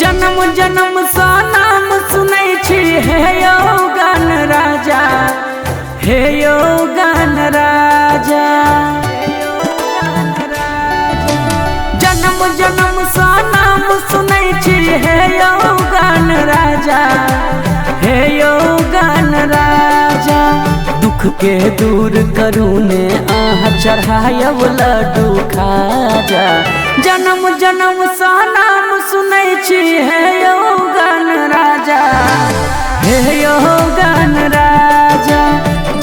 जन्म जन्म सँ नाम सुनै छी हे यौ गण राजा, हे यौ गण राजा। जन्म जन्म सँ नाम सुनै छी हे यौ गण राजा, हे यौ गण राजा। दुख के दूर करू ने आहाँ चढ़ायब लड्डू खाजा। जन्म जन्म सँ नाम सुनै छी हे यौ गण राजा, हे यौ गण राजा।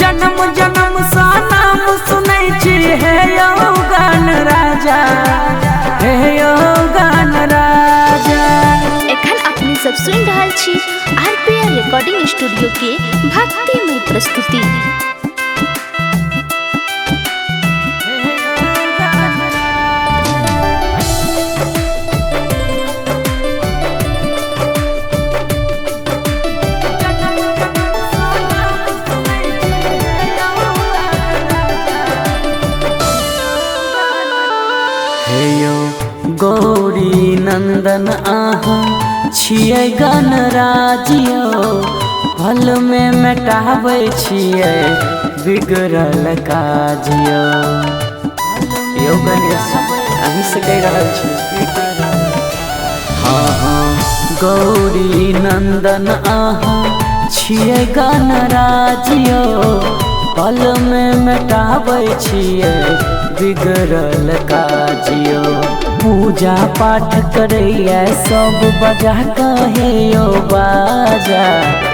जन्म जन्म सँ नाम सुनै छी हे यौ गण राजा, हे यौ गण राजा। एखन अपने सब सुनि रहल छी आरपीआर रिकॉर्डिंग स्टूडियो के भक्तिमय प्रस्तुति। हे यौ गौरी नंदन आहाँ छियै गणराजियो, फल में मेटाबै छियै बिगड़ल काजियो। यौ गणेश अहीं से कहि रहल छी। हाँ हाँ गौरी नंदन आहाँ छियै गणराजियो, पल में मेटाबै छियै बिगड़ल काजियो। पूजा पाठ करैया सब बजा कहे यौ बाजा।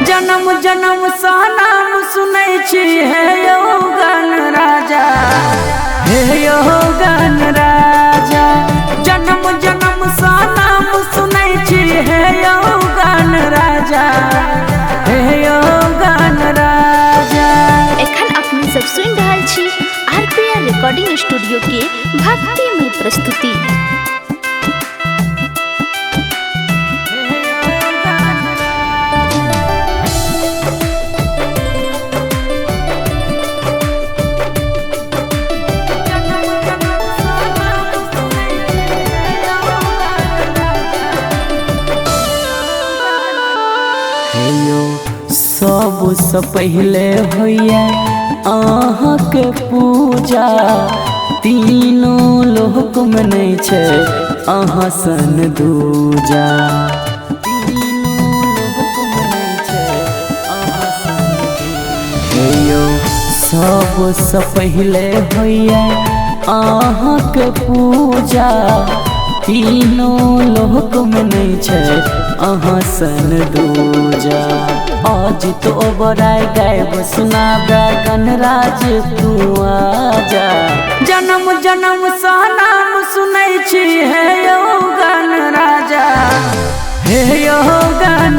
जन्म जन्म सँ नाम सुनै छी हे यौ गण राजा, हे यौ गण राजा। जन्म जन्म सँ नाम सुनै छी हे यौ गण राजा, हे यौ गण राजा। एखन अपने सब सुनि रहल छी आरपीआर रिकॉर्डिंग स्टूडियो के भक्तिमय प्रस्तुति। सबसँ पहिले होइया अहाँके पूजा, तीनू लोक में नहि छै अहाँ सन दूजा। तीनू लोक में नहि छै अहाँ सन दूजा। हे यौ सबसँ पहिले होइया अहाँके पूजा, तीनू लोक में नहि छै अहाँ सन दूजा। अजित ओबराय गायब सुनाबे गणराज तू आजा। जन्म जन्म सँ नाम सुनै छी हे यौ गण राजा, हे यौ गण